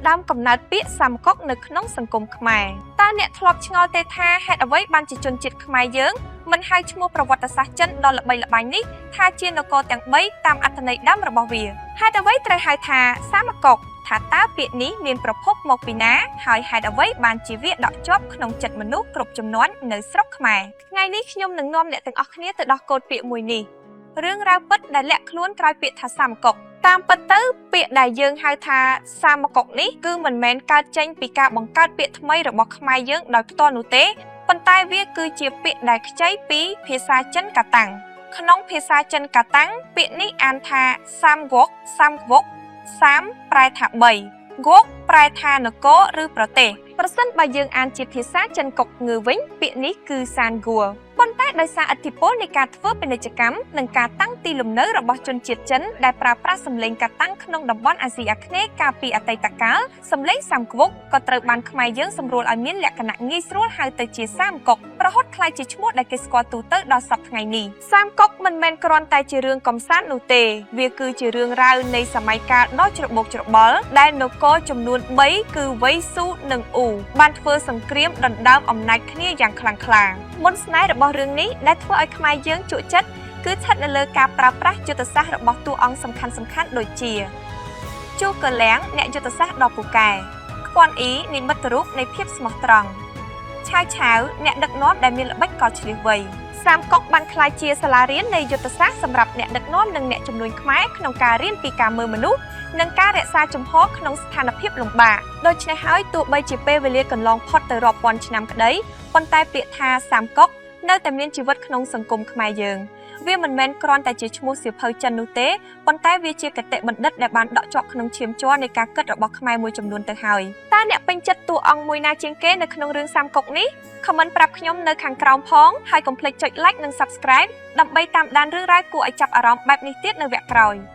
ដើមកំណើតពាក្យសាមកុកនៅក្នុងសង្គមខ្មែរតើអ្នកធ្លាប់ឆ្ងល់ទេថាហេតុអ្វីបានជាជនជាតិខ្មែរយើងមិនហៅឈ្មោះប្រវត្តិសាស្ត្រចិនដ៏ល្បីល្បាញនេះថាជានគរទាំង3តាមអត្ថន័យដើមរបស់វាហេតុអ្វីត្រូវហៅថាសាមកុកថាតើពាក្យនេះមានប្រភពមកពីណាហើយហេតុអ្វីបានជាវាដក់ជាប់ក្នុងចិត្តមនុស្សគ្រប់ជំនាន់នៅស្រុកខ្មែរថ្ងៃនេះខ្ញុំនឹងនាំអ្នកទាំងអស់គ្នាទៅដោះកូដពាក្យមួយនេះរឿងរ៉ាវពិតដែលលាក់ខ្លួនក្រោយពាក្យថាសាមកុកតាមពិតទៅពាក្យដែលយើងហៅថាសាមកុកនេះគឺមិនមែនកើតចេញពីការបង្កើតពាក្យថ្មីរបស់ខ្មែរយើងដោយផ្ទាល់នោះទេប៉ុន្តែវាគឺជាពាក្យដែលខ្ចីពីភាសាចិនកាតាំងក្នុងភាសាចិនកាតាំងពាក្យនេះអានថាសាមវកសាមវកសាមប្រែថា3វកប្រែថានគរឬប្រទេសប្រសិនបើយើងអានជាភាសាចិនកុកងើវិញពាក្យនេះគឺសានគួប៉ុន្តែដោយសារឥទ្ធិពលនៃការធ្វើពាណិជ្ជកម្មនិងការតាំងទីលំនៅរបស់ជនជាតិចិនដែលប្រើប្រាស់សម្លេងកាតាំងក្នុងតំបន់អាស៊ីអាគ្នេយ៍កាលពីអតីតកាលសម្លេងសាមកុកក៏ត្រូវបានខ្មែរយើងសម្រួលឲ្យមានលក្ខណៈងាយស្រួលហៅទៅជាសាមកុករហូតក្លាយជាឈ្មោះដែលគេស្គាល់ទូទៅដល់សព្វថ្ងៃនេះសាមកុកមិនមែនគ្រាន់តែជារឿងកំសាន្តនោះទេវាគឺជារឿងរ៉ាវនៃសម័យកាលដ៏ច្របូកច្របល់ដែលនគរចំនួន3គឺវៃស៊ូនិងអ៊ូបានធ្វើសង្គ្រាមដណ្ដើមអំណាចគ្នាយ៉ាងខ្លាំងក្លាមន្តស្នេហ៍របស់រឿងនេះដែលធ្វើឲ្យខ្មែរយើងជក់ចិត្តគឺស្ថិតនៅលើការប្រើប្រាស់យុទ្ធសាស្ត្ររបស់តួអង្គសំខាន់ៗដូចជាជូកលៀងអ្នកយុទ្ធសាស្ត្រដ៏ពូកែក្ួនអ៊ីនិមិត្តរូបនៃភាពស្មោះត្រង់ឆាវឆាវអ្នកដឹកនាំដែលមានល្បិចកលឈ្លាសវៃសាមកុកបានក្លាយជាសាលារៀននៃយុទ្ធសាស្ត្រសម្រាប់អ្នកដឹកនាំនិងអ្នកជំនួញខ្មែរក្នុងការរៀនពីការមើលមនុស្សនិងការរក្សាជំហរក្នុងស្ថានភាពលំបាកដូច្នេះហើយទោះបីជាពេលវេលាកន្លងផុតទៅរាប់ពាន់ឆ្នាំក្តីប៉ុន្តែពាក្យថាសាមកុកនៅតែមានជីវិតក្នុងសង្គមខ្មែរយើងវាមិនមែនគ្រាន់តែជាឈ្មោះសៀវភៅចិននោះទេប៉ុន្តែវាជាគតិបណ្ឌិតដែលបានដក់ជាប់ក្នុងឈាមជ័រនៃការគិតរបស់ខ្មែរមួយចំនួនទៅហើយតើអ្នកពេញចិត្តតួអង្គមួយណាជាងគេនៅក្នុងរឿងសាមកុកនេះ comment ប្រាប់ខ្ញុំនៅខាងក្រោមផងហើយកុំភ្លេចចុច like និង Subscribe ដើម្បីតាមដានរឿងរ៉ាវគួរឲ្យចាប់អារម្មណ៍បែបនេះទៀតនៅវគ្គក្រោយ។